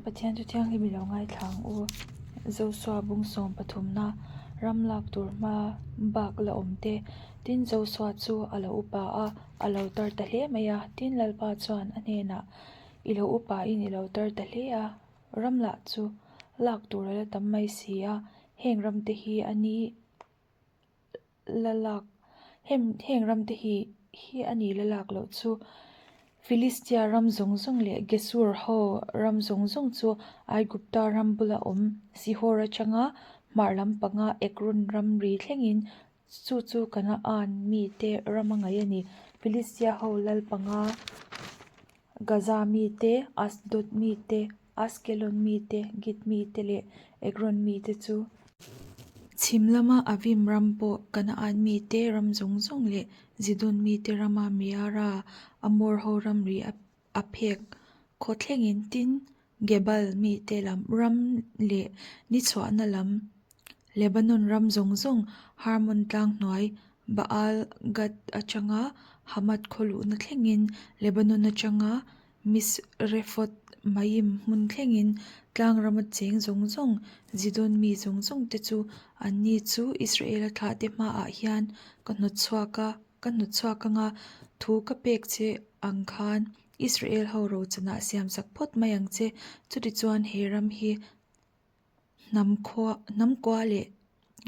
Pathian chu thianghlim i lo ngaithla ang u. Josua bung sawm pathumna ram lak tur hma bak la awm te. Tin, Josua chu a lo upa a, a lo tar ta hle mai a. Tin, Lalpa chuan a hnenah, I lo upa in i lo tar ta hle a, ram lah chu lak tur a la tam mai si a, heng ram te hi a ni la lak heng ram te hi hi a ni la lak loh chu Filistia ram zawng zawng leh Gesur ho ram zawng zawng chu Aigupta ram bula awm Sihor atanga hmar lampanga Ekron ramri thlengin chu chu Kanaan mite ram a ngaih a ni. Filistia ho lal panga Gaza mite, Asdod mite, Askelon mite, Git mite leh Ekron mite chu. Chhim lama Avim ram pawh Kanaan mite ram zawng zawng leh Zidon mite rama Meara, Amor ho ramri a phek khaw thlengin tin Gebal mite lam ram leh ni chhuahna lam Lebanon ram zawng zawng Hermon tlang hnuai Baal Gad atanga Hamath khaw luhna thlengin Lebanon atanga Misrefoth Maim hmun thlengin tlang rama cheng zawng zawng Zidon mi zawng zawng te chu anni chu Israela thlahte hmaah hian ka hnawtchhuak a, ka hnawtchhuak anga thu ka pek che ang khan Israel ho rochanah siamsak phawt mai ang che. Chutichuan he ram hi Hnam khua hnam kua leh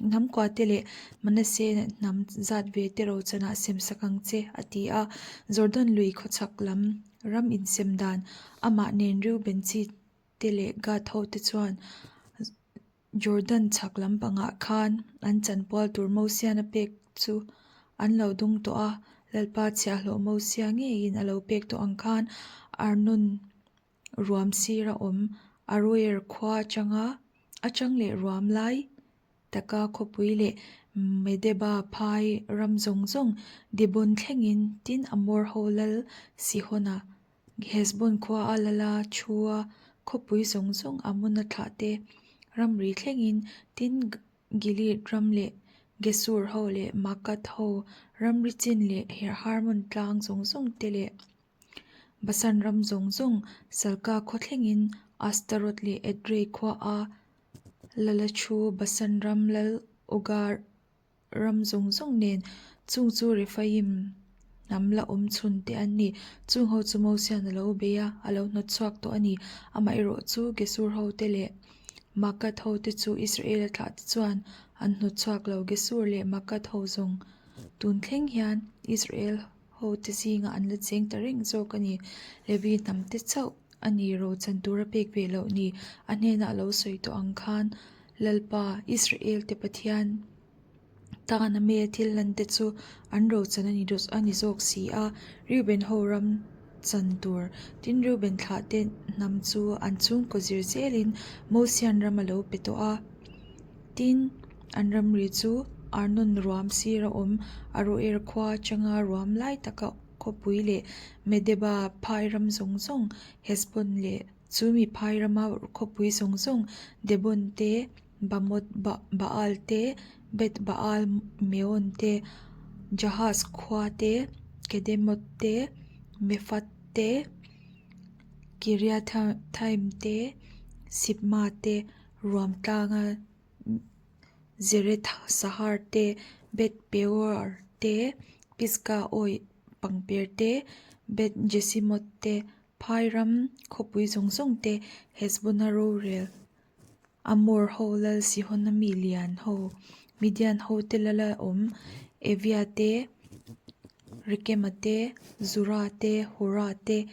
hnam kua te leh Manase hnam zat ve te rochanah semsak ang che a ti a. Jordan lui khawchhak lam ram insem dan amah nen Reuben chi te leh Gad ho te chuan Jordan chhak lampangah khan an chanpual tur Mosiana pek chu an lo dung tawh a, Lalpa chhiahhlawh Mosia ngeiin a lo pek tawh ang khan Arnon Ruam sira awm Aroer khua atanga atang leh ruam lai taka khawpui leh Medeba phai ram zawng zawng Dibon thlengin tin Amor ho lal Sihona Hesbon khua a lala thua khawpui zawng zawng Amona thlah te ramri thlengin tin Gilead ram leh Gesur ho leh Makath ho ramri chin leh Hermon tlang zawng zawng te leh Basan ram zawng zawng Salka khaw thlengin Astaroth leh Edrei khua a lala thu Basan ram lal Oga ram zawng zawng nen chung chu Rephaim hnam la awm chhun te an ni. Chung ho chu Mosian a lo bei a, a lo hnawt chhuak tawh a ni. Amaherawh chu Gesur ho te leh Makath ho te chu Israela thlah te chuan an hnawt chhuak lo. Gesur leh Makath ho zawng tun thleng hian Israel Ho te zingah an la cheng ta reng zawk a ni. Levi hnam te chauh a ni ro chan tura pek ve loh ni. A hnenah a lo sawi tawh ang khan Lalpa, Israel te Pathian tana mel thil lan te chu an ro chan a ni a ni zawk si a. Reuben ho ram chan tur tin Reuben thlah te hnam chu an chhungkaw zir zelin Mosian ram a lo pe tawh a. Tin, an ramri chu Arnon ruam sira awm Aroer khua atanga ruam lai taka khawpui leh Medeba phai ram zawng zawng, Hesbon leh chumi phai rama khawpui zawng zawng, Debon te, Bamoth Baal te, Beth Baal Meon te, Jahaz khua te, Kedemoth te, Mephath te, Kiriathaim te, Sibma te, Ruam tlanga Zereth Sahar te, Beth Peor te, Pisgah awih pangper te, Beth Jesimoth te, Phai ram khawpui zawng zawng te, Hesbona rorel, Amor ho lal Sihona mi lian ho, Midian ho te lala awm, Evia te, Rekema te, Zura te, Hura te,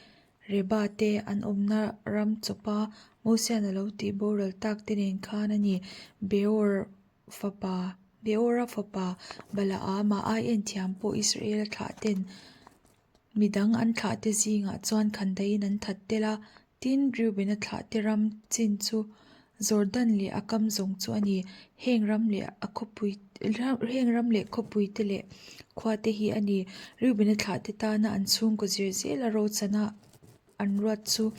Reba te an awmna ram chawpa Mosian a lo tih boral tak te nen khan a ni. Beor fapa, Beora fapa Balaama ai en thiam pawh Israela thlah ten midang an thlah te zingah chuan khandaiin an that tel a. Tin, Reubena thlah te ram chin chu Jordan leh a kam zawng chu a ni. Heng ram leh a khawpui heng ram leh khawpui te leh khua te hi a ni. Reubena thlah te tana an chhungkaw zir zela rochana an ruat chu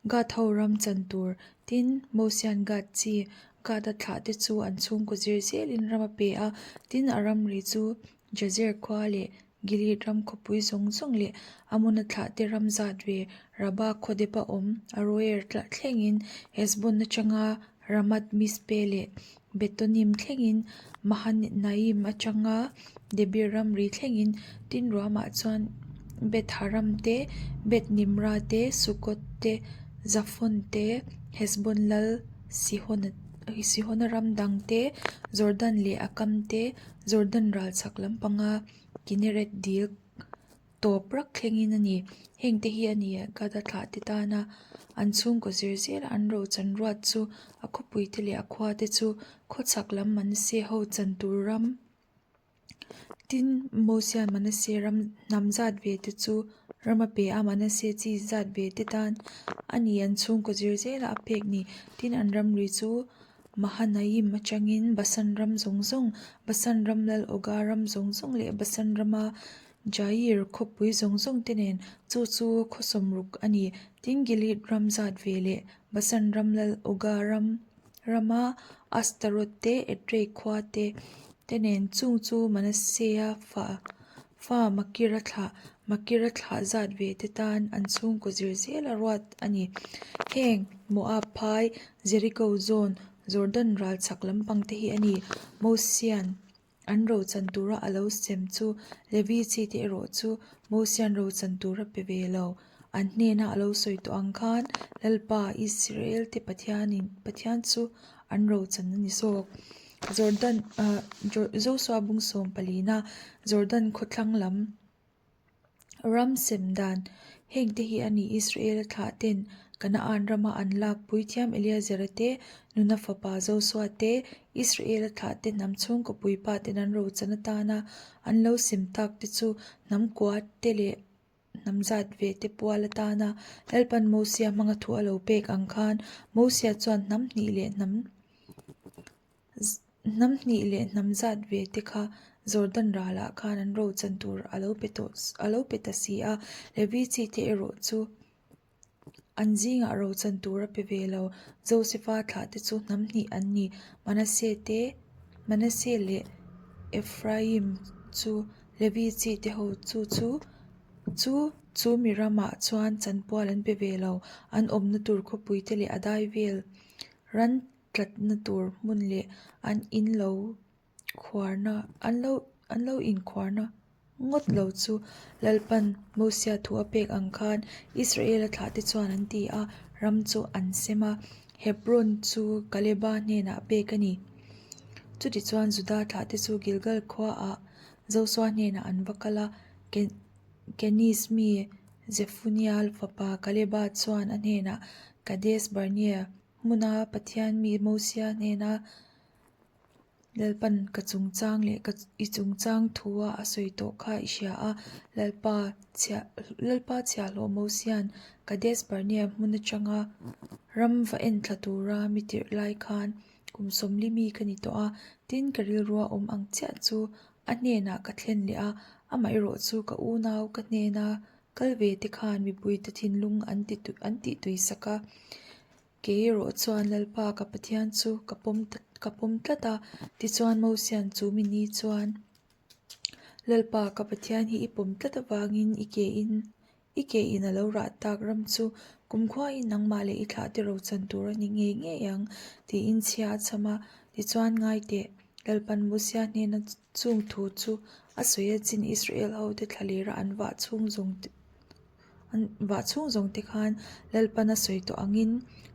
Gad ho ram chan tur. Tin, Mosian Gad chi Gad-a thlah te chu an chhungkaw zir zelin ram a pe a. Tin, a ramri chu Jazer khua leh. Gilead ram khawpui zawng zawng leh Amona thlahte ram zatve Rabba khaw depa awm Aroer thlengin Hesbon atanga Ramath Mizpeh leh Betonim thlengin Mahanaim atanga Debir ramri thlengin tin ruamah chuan Beth Haram te, Beth Nimra te, Sukkot te, Zaphon te, Hesbon lal Sihona ram dang te, Jordan leh a kam te, Jordan ral chhak lampanga Kinneret dil tawp rak thlengin a ni. Hengte hi a ni Gada thlahte tana an chhungkaw zir zela an rochan ruat chu a khawpuite leh a khuate chu khawchhak lam Manase ho chan tur ram Tin, Mosia'n Manase ram hnam zat ve te chu ram a pe a, Manase chi zat ve te tan a ni an chhungkaw zir zela a pek ni. Tin, an ramri chu Mahanaim atangin Basan ram zawng zawng, Basan ram lal Oga ram zawng zawng leh Basan rama Jair khawpui zawng zawng te nen chu chu khaw sawmruk a ni. Tin, Gilead ram zat ve leh Basan ram lal Oga ram rama Astarot te, Edrei khua te te nen chung chu Manasea fa fa Makira thlah Makira thlah zat ve te tan an chhungkaw zir zel a ruat a ni. Heng Moab phai, Jericho zawn, Jordan ral chhak lampang te hi a ni. Mosian An rochan tura a lo sem chu Levi chi te erawh chu Mosian rochan tur a pe ve lo. An hnena a lo sawi tawh ang khan Lalpa Israel te Pathianin Pathian chu an rochan a ni zawk. Jordan ah Joshua bung sawm palina Jordan khawthlang lam Ram sem dan, Hengte hi a ni Israela thlah ten Kanaan rama an lak puithiam Eliazera te, Nuna fapa Josua te, Israela thlah te hnam chhungkaw puipa ten an rochan atana an lo sem tak te chu hnam kua te leh hnam zat ve te pual atana Lalpan Mosia hmanga thu a lo pek ang khan Mosia chuan hnam hnih leh hnam Hnam hnih leh hnam zat ve te kha Jordan ralah khan an rochan tur a lo pe tawh a lo pe ta si a, Levi chi te erawh chu an zingah rochan tur a pe ve lo. Josefa thlah te chu hnam hnih an ni, Manase te Manase leh Ephraim chu Levi chi te ho chu chu chu chu mi ramah chuan chanpual an pe ve lo, an awmna tur khawpui te leh a dai vel ran tlatna tur hmun leh an in lo khuarna an lo an lo inkhuarna ngawt lo chu Lalpan Mosia thu a pek ang khan Israela thlahte chuan an ti a, ram chu an sem a, Hebron chu Kaleba hnenah pek a ni. Chutichuan Juda thlahte chu Gilgal khuaah Josua hnenah an va kal a, Keniz mi Jefunea fapa Kaleba chuan a hnenah Kadesh Barnea Hmuna Pathian mi Mosia hnena Lalpan ka chungchang leh ka i chungchang thua a sawi tawh kha i hria a, Lalpa chhiah Lalpa chhiahhlawh Mosia'n Kadesh Barnea hmun atanga ram va en thla tura mi tirh lai khan kum sawmli mi ka ni tawh a, tin ka rilrua awm ang chiah chu a hnenah ka thlen leh a, amaherawh chu ka unau ka hnena Kal ve te khan mipuite thinlung an ti an tih tui sak a, kei erawh chuan Lalpa ka Pathian chu ka pawm ka pawm tlat a, tichuan Mosia'n chu mi ni chuan Lalpa ka Pathian hi i pawm tlat avangin i ke in i ke in a lo rah tak ram chu kumkhuain nangmah leh i thlahte rochan tur a ni ngei ngei ang tiin chhia a chham a, tichuan ngai teh Lalpan Mosia hnena Chung thu chu a sawi a chin Israel hote thlalera an vah chhung zawng te an vah chhung zawng te khan Lalpan a sawi tawh angin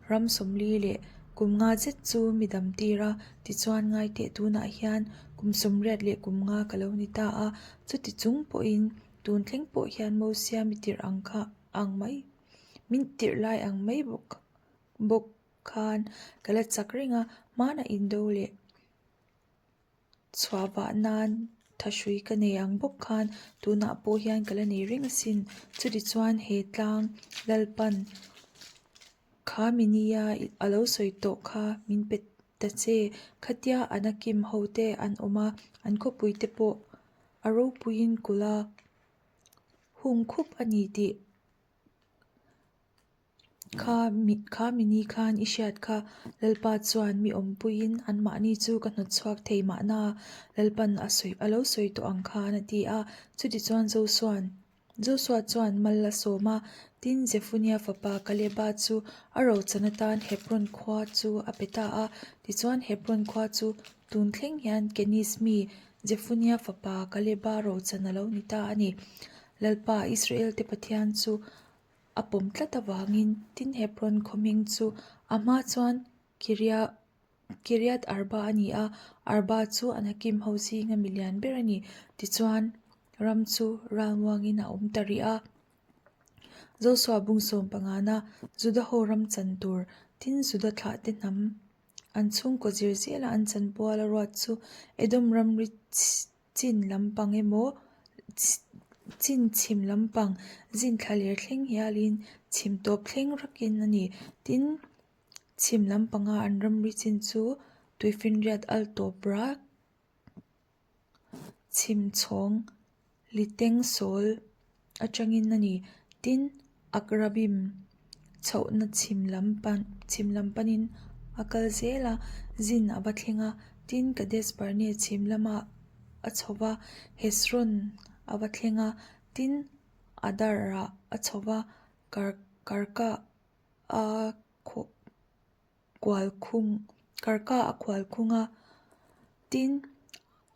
ram sawmli leh kum nga zet chu mi dam tir a, tichuan ngaiteh tunah hian kum sawmriat leh kum nga ka lo ni ta a, chuti chung pawhin tun thleng pawh hian Mosia mi tirh ang kha ang mai min tirh lai ang mai bawk bawk khan ka la chak reng a, hmanah indo leh. Chhuah vah nan thahrui ka nei ang bawk khan tunah pawh hian ka la nei reng asin. Chutichuan he tlang Lalpan kha mi nia a lo sawi tawh kha min pe ta che. Khatia Anakim ho te an awm a, an khawpui te pawh a ropuiin kulh a hung khup a ni tih. Kha mi kha mi ni khan i hriat kha Lalpa chuan mi awmpuiin anmahni chu ka hnawtchhuak thei mahna Lalpan a sawi a lo sawi tawh ang khan a ti a. Chutichuan Josuan Josua chuan mal a sawm a, tin Jefunia fapa Kaleba chu a rochan atan Hebron khua chu a pe ta a. Tichuan Hebron khua chu tun thleng hian Keniz mi Jefunia fapa Kaleba rochan a lo ni ta a ni. Lalpa Israelte Pathian chu a pawm tlat avangin tin Hebron khaw hming chu a hma chuan Kiria Kiriat Arba a ni a, Arba chu Anakim ho zinga mi lian ber a ni. Tichuan, ram chu ralmuangin a awm ta rih a. Josua bung sawm pangana Juda ho ram chan tur tin Juda thlahte hnam an chhungkaw zir zela an chanpual a ruat chu Edom ramri chin lampang emaw chin chhim lampang zin thla ler thleng hialin chhim tawp thleng rakin a ni. Tin, Chhim lampanga an ramri chin chu tuifinriat al tawp rak chhim chhawng liteng sawl atangin a ni. Tin, Akrabim chhohna chhim lam pan chhim lam panin a kal zel a, zin a va thleng a. Tin, Kadesh Barnea chhim lamah a chho va, Hezron a va thleng a. Tin, Adar-ah a chho va, Karka a kual khung karka a khual khung a tin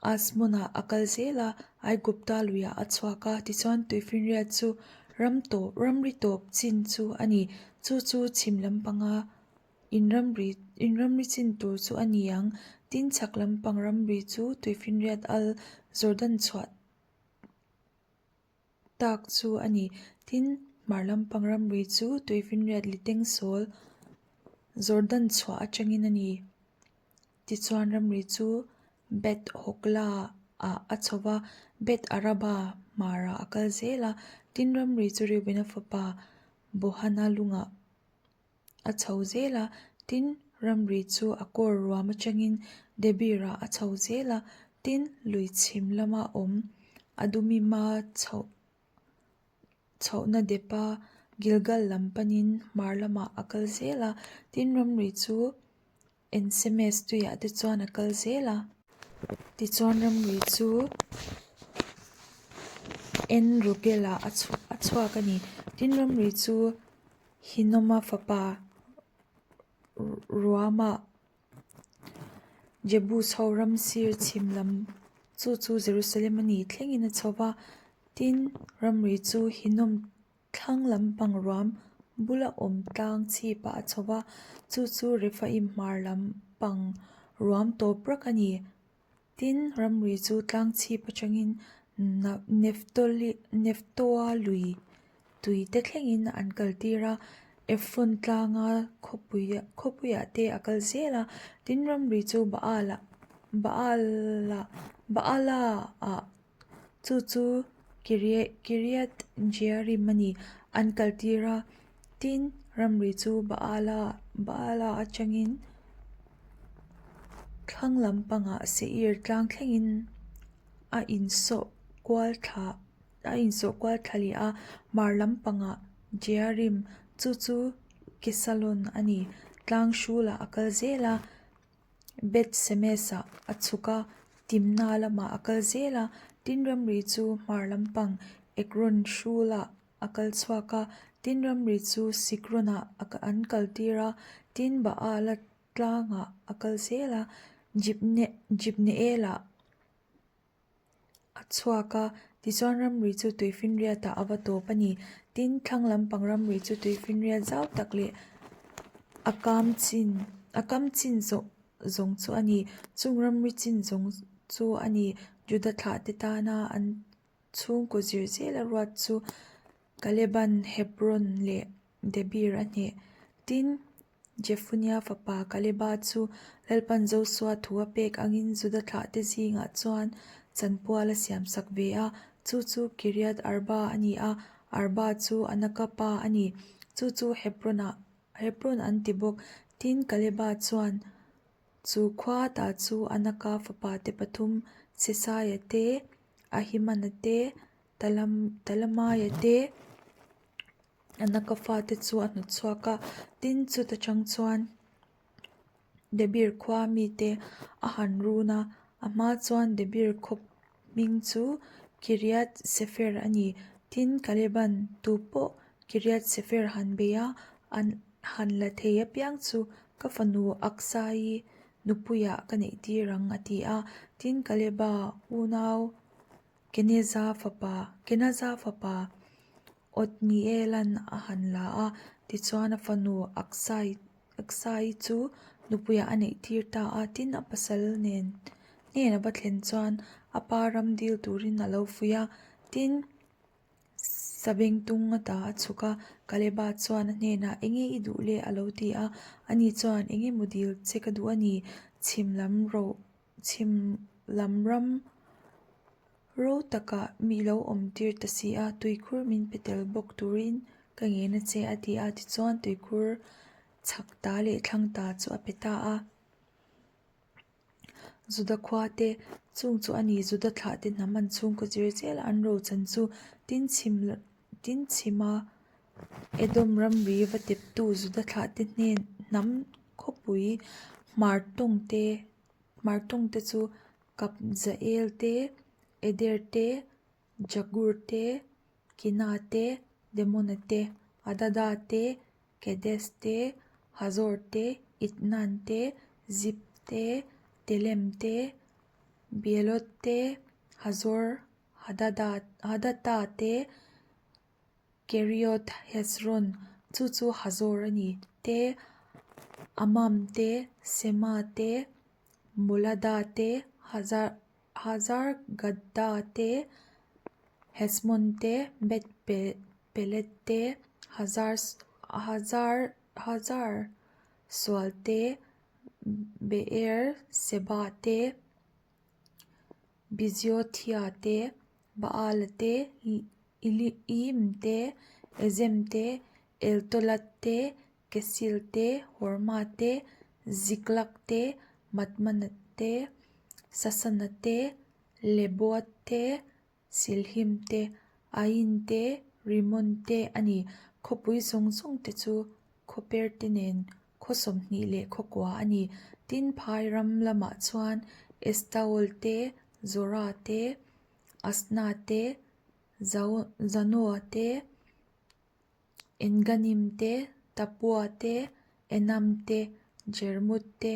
Asmon-ah a kal zel a Aigupta luiah a chhuak a tichuan tuifinriat chu ram tawp ramri tawp chin chu a ni chu chu chhim lampanga in ramri in ramri chin tur chu a ni ang tin chhak lampang ramri chu tuifinriat al Jordan chhuah tak chu a ni. Tin, hmar lampang ramri chu tuifinriat liteng sawl Jordan chhuah atangin a ni. Tichuan ramri chu Beth Hogla ah a chho va, Beth Araba hmarah a kal zel a. Tin, ramri chu Reubena fapa Bohana lungah a chho zel a, tin, ramri chu a kawr ruam atangin Debir-ah a chho zel a, tin, lui chhim lama awm Adumima chhoh chhohna depa Gilgal lam panin hmar lamah a kal zel a, tin, ramri chu En-semes tuiah te chuan a kal zel a. Tichuan ramri chu En-rogel-ah a a chhuak a ni. Tin ramri chu Hinoma fapa Ruama Jebus ho ram sir chhim lam chu chu Jerusalem a ni thlengin a chho va. Tin ramri chu Hinom Thlang lampang ruam bula awm tlang chhipah a chho va, chu chu Rephaim hmar lampang ruam tawp rak a ni. Tin, ramri chu tlang chhip atangin Nephtoa lui tui te thlengin an kaltir a, Ephron tlanga khawpuiah te a kal zel a. Tin, ramri chu Baala Baala-ah Chu chu Kiriat Jearim a ni. An kaltir a, tin, ramri chu Baala Baala atangin thlang lampangah Seir tlang thlengin a insawh kual thla a insawh kual thla leh a, hmar lampangah Jearim chu chu Kesalon a ni. Tlang hrulah a kal zel a. Beth Semes-ah a chhuk a, Timna lamah a kal zel a, tin ramri chu hmar lampang Ekron hrulah a kal chhuak a, tin ramri chu Sikronah an kaltir a, tin Baala tlangah a kal zel a, Jibneelah A chhuak a, tichuan ramri chu tuifinriatah a va tawp a ni. Tin, thlang lampang ramri chu tuifinriat zau tak leh a kam chin a kam chin zawh zawng chu a ni. Chung ramri chin zawng chu a ni. Juda thlahte tana an chhungkaw zir zela ruat chu Kaleban, Hebron leh Debir a hneh. Tin, Jefunia fapa Kaleba chu Lalpan Josua thu a pek angin Juda thlahte zingah chuan chanpual a siamsak ve a, chu chu Kiriath Arba a ni a, Arba chu Anaka pa a ni. Chu chu Hebron-ah Hebron an ti bawk. Tin, Kaleba chuan chu khua ta chu Anaka fapate pathum Sesaia te, Ahimana te, Talamaia te. Anaka fate chu a hnawt chhuak a, tin, chuta tang chuan Debir khua mite a han run a, a hma chuan Debir khaw hming chu Kiriath Sefer a ni. Tin, Kaleban tu pawh Kiriath Sefer han bei a, an han la thei apiang chu ka fanu Aksai nupuiah ka neih tir ang, a ti a. Tin, Kaleba unau Keneza fapa Kenaza fapa Othnielan a han la a, tichuan a fanu Aksai Aksai chu nupuiah a neih tir ta a, tin a pasal nen hnen a va thlen chuan a pa ram dil turin a lo fuih a, tin Sabengtung ata a chhuk a, Kaleba chuan a hnenah enge i duh le a lo ti a, ani chuan enge maw dil che ka duh a ni, chhim lam ro chhim lam ram Ro takah mi lo awm tir ta si a, tuikhur min pe tel bawk turin ka ngen a che a ti a, tichuan tuikhur chhak ta leh thlang ta chu a pe ta a. Juda khua te, chung chu a ni, Juda thlah te hnam an chhungkaw zir zel a, an rochan chu tin chhim tin chhima Edom ramri va teptu Juda thlah te hnen hnam khawpui hmar tawng te hmar tawng te chu Kapzael te, Eder te, Jagur te, Kina te, Demona te, Adada te, Kedes te, Hazor te, Itnan te, Zip te, Telem te, Bealoth te, Hazor Hadata te, Kerioth Hezron, chu chu Hazor a ni, te, Amam te, Sema te, Molada te, Hazar Gadda te, Hesmon te, Beth Pelet te, Hazar Sual te, Beer Seba te, Biziothia te, Baala te, Iim te, Ezem te, Eltolad te, Kesil te, Horma te, Ziklag te, Madmana te, Sasana te, Leboat te, Silhim te, Ain te, Rimon te a ni. Khawpui zawng zawng te chu khawper te nen khaw 20 leh khaw kua a ni. Tin, phai ram lamah chuan Estaol te, Zora te, Asna te, Zanoa te, Enganim te, Tapua te, Enam te, Jermut te,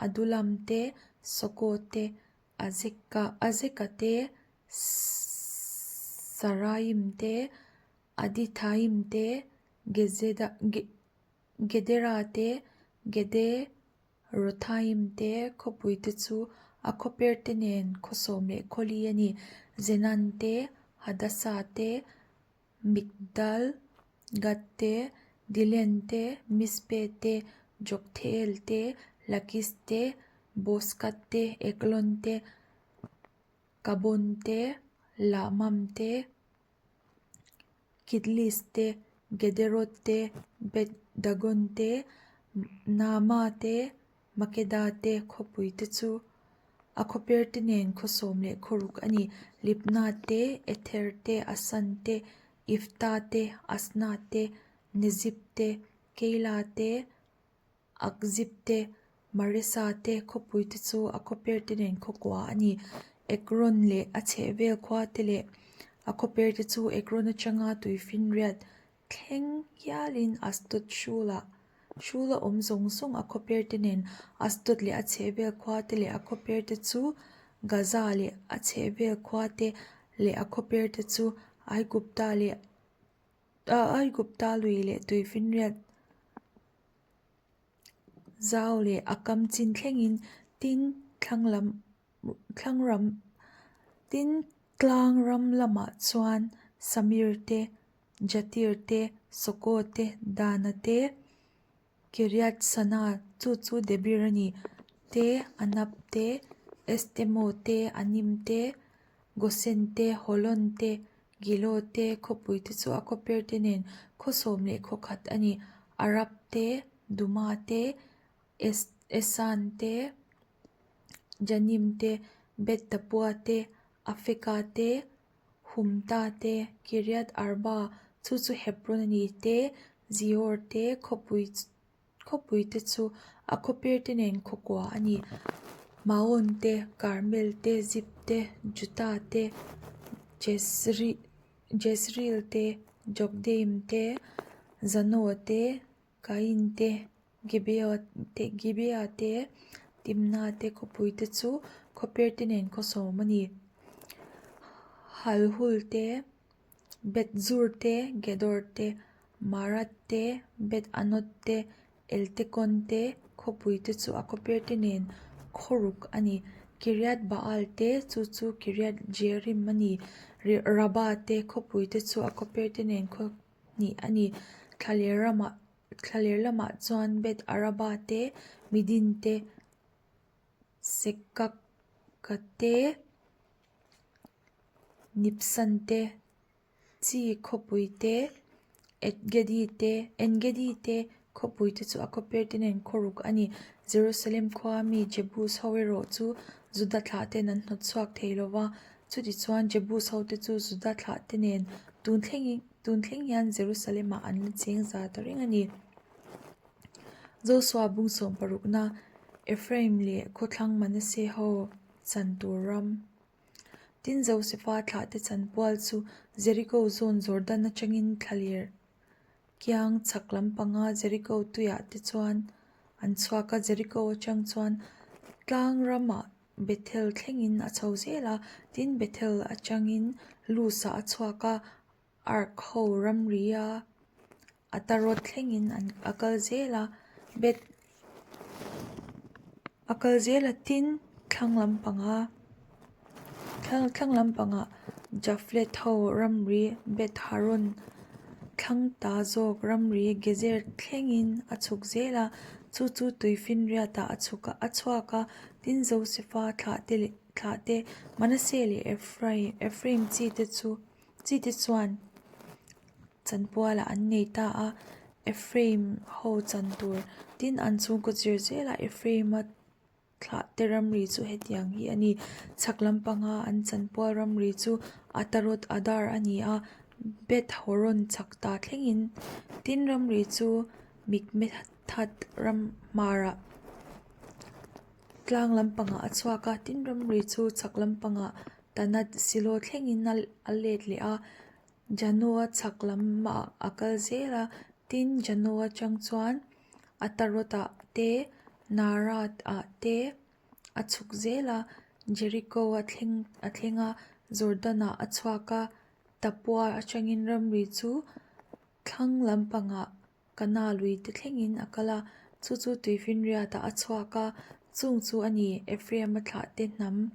Adulam te, Soko te, Azeka te, Saraim te, Adithaim te, Gedera te, Gederothaim te khawpui te chu a khawper te nen khaw 10 leh khaw li a ni. Zenan te, Hadasa te, Migdal Gad te, Dilen te, Mizpe te, Joktheel te, Lakis te, Bozkath te, Eglon te, Kabon te, Lahmam te, Kitlis te, Gederoth te, Beth Dagon te, Naama te, Makeda te khawpui te chu a khawper te nen khaw 10 leh khaw ruk a ni. Libna te, Ether te, Asan te, Ifta te, Asna te, Nezib te, Keila te, Akzib te, Maresa te khawpui te chu a khawper te nen khaw kua a ni. Ekron leh a chhehvel khua te leh a khawper te chu Ekron atanga tuifinriat thleng hialin Asdod hrulah hrula awm zawng zawng a khawper te nen Asdod leh a chhehvel khua te leh a khawper te chu Gaza leh a chhehvel khua te leh a khawper te chu Aigupta leh Aigupta lui leh tuifinriat zau leh a kam chin thlengin tin thlang lam thlang ram tin tlang ram lamah chuan Samir te Jatir te Soko te Dana te Kiriat Sana chu chu Debir a ni te Anab te Estemo te Anim te Gosen te Holon te Gilo te khawpui te chu a khawper te nen khaw 10 leh khaw khat a ni. Arab te Duma te Esan te Janim te Beth Tapua te Afeka te Humta te Kiriath Arba. Chu chu Hebron a ni te, Zior te, khawpui khawpui te chu a khawper te nen khawkua a ni. Maon te, Karmel te, Zip te, Juta te, Jezreel te, Jokdeam te, Zanoa te, Kain te, Gibea te, Timna te khawpui te chu khawper te nen khawsawm a ni. Halhul te, Beth-zur te, Gedor te, Marat te, Beth-anot te, Eltekon te khawpui te chu a khawper te nen khawruk a ni. Kiriath-baal te, chu chu Kiriath-jearim a ni. Rabbah te khawpui te chu a khawper te nen khaw hnih a ni. Thlaler ramah thlaler lamah chuan Beth-araba te, Midin te, Sekaka te, Nipsan te, Chi khawpui te, Edgedi te, Engedi te khawpui te chu a khawper te nen khawruk a ni. Jerusalem khua mi Jebus ho erawh chu Juda thlah ten an hnawt chhuak thei lo va, chutichuan Jebus ho te chu Juda thlah te nen tun thleng tun thleng hian Jerusalem ah an la cheng za ta reng a ni. Josua bung sawm parukna Ephraim leh khawthlang Manasseh ho chan tur ram. Tin Josefa thlahte chanpual chu Jeriko zawn Jordan atangin thlaler kiang chhak lampanga Jeriko tuiah te chuan an chhuak a, Jeriko atang chuan tlang ramah Bethel thlengin a chho zel a, tin Bethel atangin Luz-ah a chhuak a, Ark ho ramri a Ataroth thlengin an a kal zel a, Beth a kal zel a tin thlang lampanga thlang lampangah Jaflet ho ramri Beth Haron thlang ta zawk ramri Gezer thlengin a chhuk zel a, chu chu Tuifinriat ah a chhuk a a chhuak a, tin Josefa thlah te leh thlah te Manasseh leh Ephraim chi te chu. Chite chuan chanpualah an nei ta a, Ephraim ho chan tur tin an chhungkaw zir zelah Ephraim-a thlah te ramri chu hetiang hi a ni. Chhak lampanga an chanpual ramri chu Ataroth Adar a ni a, Beth Horon chhak ta thlengin tin ramri chu Mikmethat ram hmarah tlang lampangah a chhuak a, tin ramri chu chhak lampangah Tanat Silo thlengin a let leh a, Janoa chhak lamah a kal zel a, tin Janoa atang chuan Ataroth-ah te, Naarath-ah te a chhuk zel a, Jericho a thleng a thleng a, Jordan-ah a chhuak a, Tapua atangin ramri chu thlang lampangah Kana lui te thlengin a kal a, chu chu Tuifinriatah a chhuak a, chung chu a ni, Ephraim-a thlahte hnam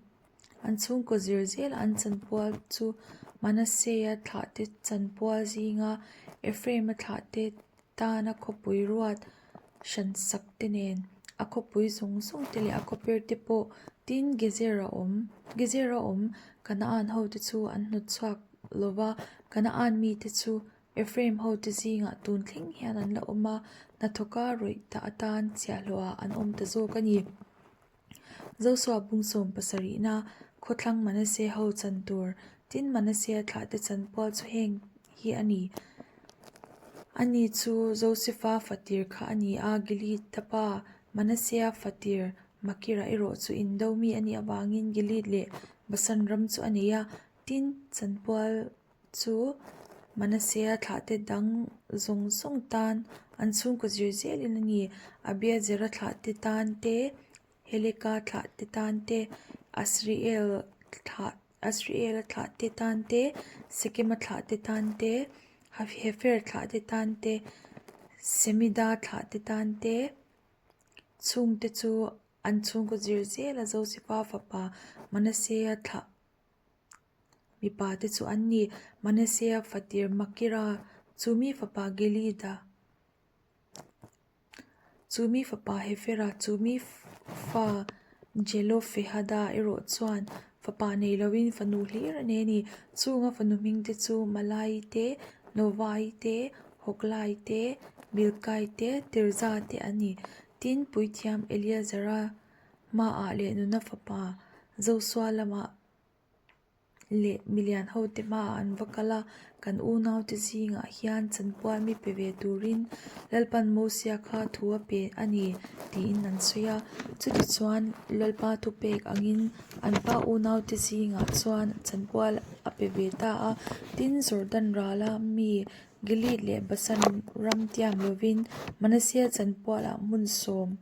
an chhungkaw zir zel an chanpual chu Manasseh-a thlahte chanpual zinga Ephraim-a thlahte tana khawpui ruat hran sak te nen a khawpui zawng zawng te leh a khawper te pawh tin Gezer-a awm Gezer-a awm Kanaan hote chu an hnawt chhuak lo va, Kanaan mite chu Ephraim hote zingah tun thleng hian an la awm a, hnathawka rawih ta atan chhiahhlawhah an awm ta zawk a ni. Josua bung sawm pasarihna khawthlang Manasseh ho chan tur tin Manasseh thlahte chanpual chu heng hi a ni. Ani chu Josefa fatir kha a ni a, Gilead-a pa Manasseh fatir Makira erawh chu indo mi a nih avangin Gilead leh Basan ram chu a nei a, tin chanpual chu Manasea thlahte dang zawng zawng tan an chhungkaw zir zelin a ni. Abiezera thlahte tan te, Heleka thlahte tan te, Asriel thlah Asriela thlahte tan te, Sekema thlahte tan te, Hefer thlahte tan te, Semida thlahte tan te, chhungte chu an chhungkaw zir zela Josefa fapa Manasea thlah Mipa te chu an ni. Manasea fatir Makira chu mi fapa Gilead-a chu mi fapa Hefera chu mi fa Jelofehada erawh chuan fapa nei loin fanu hlir a nei a ni. Chunga fanu hming te chu Malai te, Novai te, Hoklai te, Milkai te, Tirza te an ni. Tin, Puithiam Eleazara hmaah leh nuna fapa Josua lamah. leh milian hote hmaah an va kal a, Kan unaute zingah hian chanpual mi pe ve turin Lalpan Mosia kha thu a pe a ni, tiin an sawi a. Chutichuan, Lalpa thupek angin an pa unaute zingah chuan chanpual a pe ve ta a. Tin, Jordan rala mi Gilead leh Basan ram tiam lovin Manasea chanpualah hmun sawm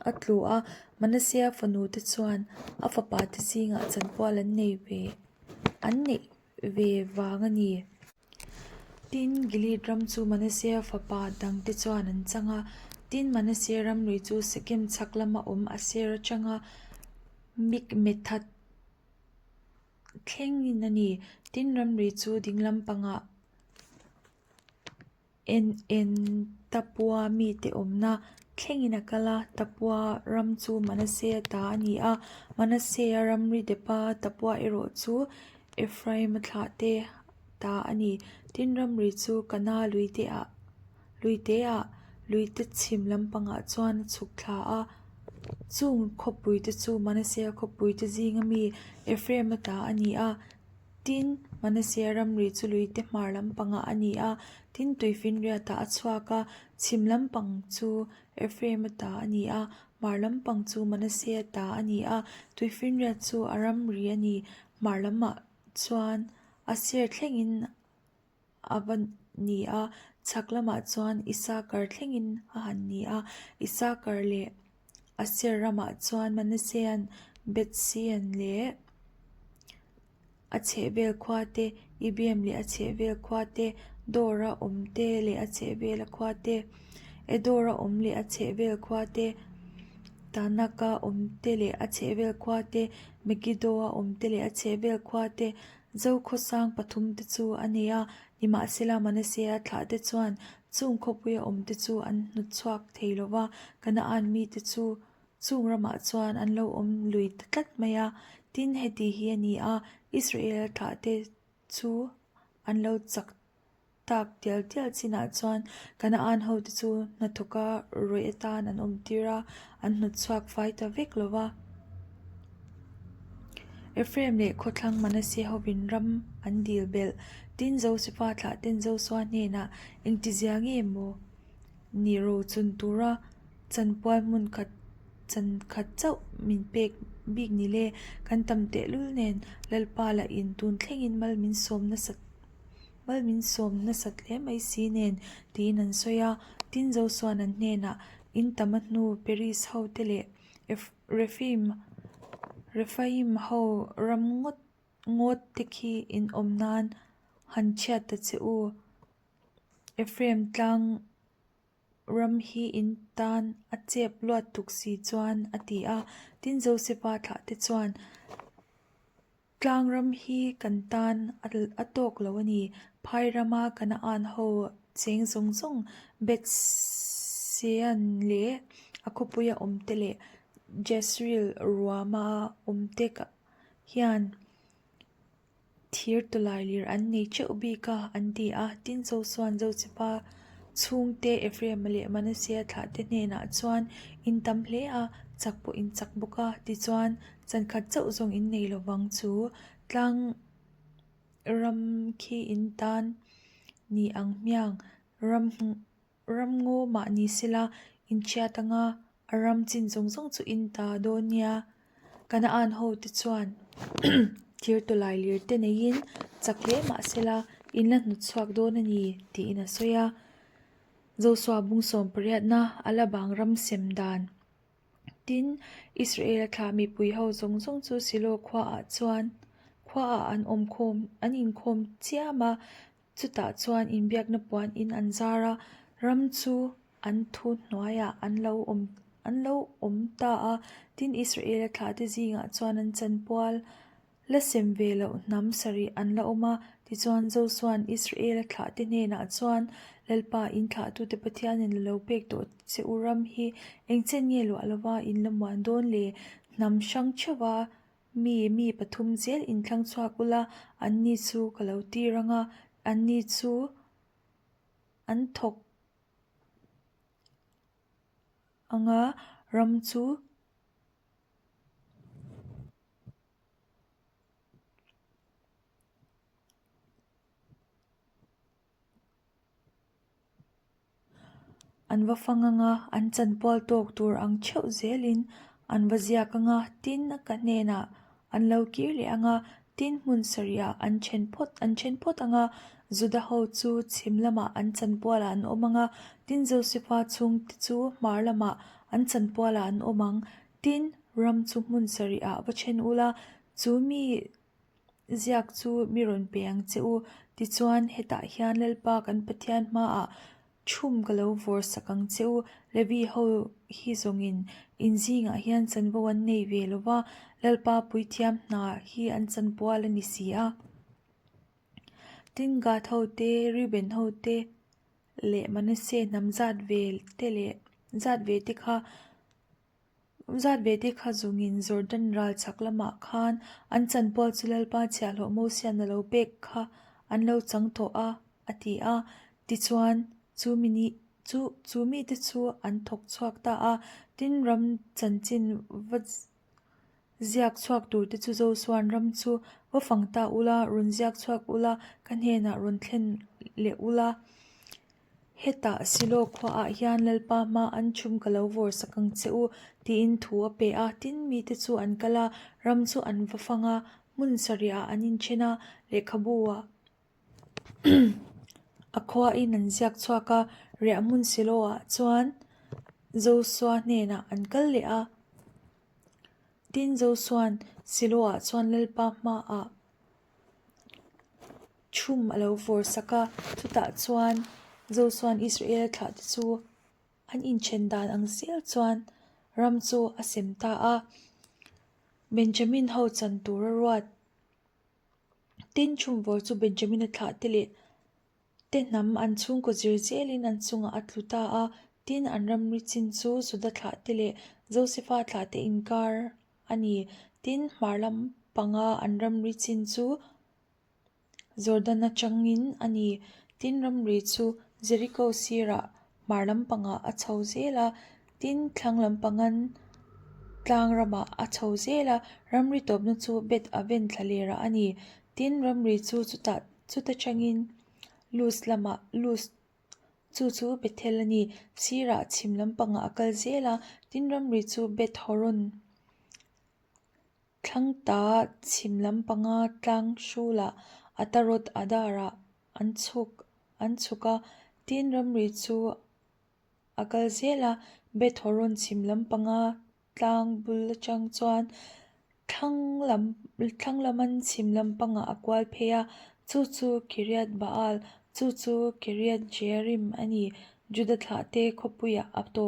a tlu a, Manasea fanute chuan a fapate zingah chanpual an nei ve an neih ve vang a ni. Tin, Gilead ram chu Manasea fapa dangte chuan an chang a. Tin, Manasea ramri chu Sekem chhak lama awm Aser atanga Mikmethath thlengin a ni. Tin, ramri chu ding lampangah En-en-Tapua mite awmna thlengin a kal a, Tapua ram chu Manasea ta a ni a, Manasea ramri depa Tapua erawh chu Ephraima thlahte ta a ni. Tin, ramri chu Kana luiteah luiteah luite chhim lampangah chuan a chhuk thla a, chung khawpuite chu Manasea khawpuite zinga mi Ephraima ta a ni a. Tin, Manasea ramri chu luite hmar lampangah a ni a, tin tuifinriatah a chhuak a, chhim lampang chu Ephraima ta a ni a, hmar lampang chu Manasea ta a ni a, tuifinriat chu a ramri a ni. Hmar lamah chuan Aser thlengin a va ni a, chhak lamah chuan Isakar thlengin a han ni a, Isakar leh Aser ramah chuan Manasean Bethsean leh a chhehvel khua te, Ibiam leh a chhehvel khua te, Dora awm te leh a chhehvela khua te, Edora awm leh a chhehvel khua te, Tanaka awm te leh a chhehvel khua te, Megiddo-a awm te leh a chhehvel khua te, Zokhawsang pathumte chu a nei a, nimahsela Manasea thlahte chuan chung khawpuia awmte chu an hnutchhuak thei lo va, Kanaan mite chu chung ramah chuan an lo awm lui ta tlat mai a. Tin, heti hi a ni a, Israela thlahte chu an lo chak tak tial tial chinah chuan Kanaan hote chu hnathawka rawih atan an awmtir a, an hnawtchhuak fai ta vek lo va. Ephraim leh khawthlang Manasseh hovin ram an dil belh. Tin, Josefa thlahten Josua hnenah engtizia nge maw ni rochun tura chanpual hmun khat chan khat chauh min pek bik ni le? Kan tam tehlul nen Lalpa lah in tun thlengin mal min sawm nasat. Mal min sawm nasat hle mai si nen tiin an sawi a, tin Josua'n an hnenah in tam a hnu Peris ho te leh Rephaim Rephaim ho ram ngawt ngawt te khi in awm nan han chhiat ta che u, Ephraim tlang ram hi in tan a chep luat tuk si chuan a ti a, tin Josefa thlah te chuan. Tlangram hi kan tan a tawk lo a ni. Phai rama Kanaan ho cheng zawng zawng Bethsean leh a khawpuia awmte leh Jezreel ruama awmte hian thir tawlai lir an nei teuh bik a, an ti a. Tin, Josua'n Josefa chhungte Ephraim-a leh Manasea thlahte hnenah chuan in tam hle a, chak pawh in chak bawk a, tichuan Chankhat chauh zawng in nei lovang chu tlang ram khi in tan ni ang hmiang ram ram ngaw mah ni sela in chhiat anga a ram chin zawng zawng chu in ta dawn nia. Kanaan ho te chuan thir tawlai lir te neiin chak hle mah sela in la hnawt chhuak dawn a ni tiin a sawi a. Joshua bung sawmpariatna a la bang ram sem dan. Tin, Israela thlah mipui ho zawng zawng chu Silo khuaah chuan khuaah an awm khawm an inkhawm chiam a, chutah chuan inbiakna puan in an zar a, ram chu an thu hnuaiah an lo awm an lo awm ta a. Tin, Israela thlahte zingah chuan an chanpual La sem ve loh hnam sarih an la awm a, tichuan Josua'n Israela thlahte hnenah chuan, Lalpa, in thlahtute Pathianin la lo pek tawh che u ram hi engchen nge luah lova in la muan dawn le? Hnam hrang theuha mi mi pathum zel in thlang chhuak ula, anni chu ka lo tir ang a, anni chu an thawk ang a, ram chu. An va fang anga, an chanpual tawk tur ang theuh zelin an va ziak anga, tin ka hnenah an lo kir leh anga, tin hmun sarihah an then phawt an then phawt anga, Juda ho chu chhim lamah an chanpualah an awm anga, tin Josefa chhungte chu hmar lamah an chanpualah an awm ang. Tin, ram chu hmun sarihah va then ula, chu mi Ziak chu mi rawn pe ang che u. Tichuan, hetah hian Lalpa kan Pathian hmaah chhum ka lo vawr sak ang che u. Levi ho hi zawngin in zingah hian chanvo an nei ve lo va, Lalpa puithiam hna hi an chanpual a ni si a. Tin, Gad ho te, Reuben ho te leh Manasseh hnam zat ve te leh zat ve te kha Zat ve te kha zungin Jordan ral chhak lamah khan an chanpual chu Lalpa chhiahhlawh Mosian a lo pek kha an lo chang tawh a, a ti a. Tichuan, chu mi ni chu chu mite chu an thawk chhuak ta a. Tin, ram chanchin va ziak chhuak turte chu Josua'n ram chu va fang ta ula, rawn ziak chhuak ula, ka hnenah rawn thlen leh ula. Hetah Silo khuaah hian Lalpa hma an chhum ka lo vawr sak ang che u, tiin thu a pe a. Tin, mite chu an kal a, ram chu an va fang a, hmun sarihah an inthen a, lehkhabu-ah a khuain an ziak chhuak a. Riah hmun Silo-ah chuan Josua hnenah an kal leh a. Tin, Josua'n Silo-ah chuan Lalpa hmaah Chhum a lo vawr sak a, chutah chuan Josua'n Israel thlahte chu an inthen dan ang zel chuan ram chu a sem ta a. Benjamin ho chan tur a ruat. Tin, chhum vawr chu Benjamin-a thlahte leh te hnam an chhungkaw zir zelin an chungah a tlu ta a. Tin, an ramri chin chu Juda thlahte leh Josefa thlahte inkar a ni. Tin, hmar lam panga an ramri chin chu Jordan atangin a ni. Tin, ramri chu Jeriko sirah hmar lampangah a chho zel a, tin, thlang lampangan tlang ramah a chho zel a, ramri tawpna chu Beth Aven thlalerah a ni. Tin, ramri chu chutah chuta tangin Luz lamah Luz chu chu Bethel a ni. Sirah chhim lampangah a kal zel a, tin, ramri chu Beth Horon Thlangta chhim lampanga tlang hrulah Ataroth Adarah an chhuk an chhuk a, tin ramri chu a kal zel a, Beth Horon chhim lampanga tlang bul atang chuan thlang lam thlang laman chhim lampangah a kual phei a, chu chu Kiriath Baal, chu chu Kiriath Jearim a ni, Juda thlahte khawpuiah a tawp.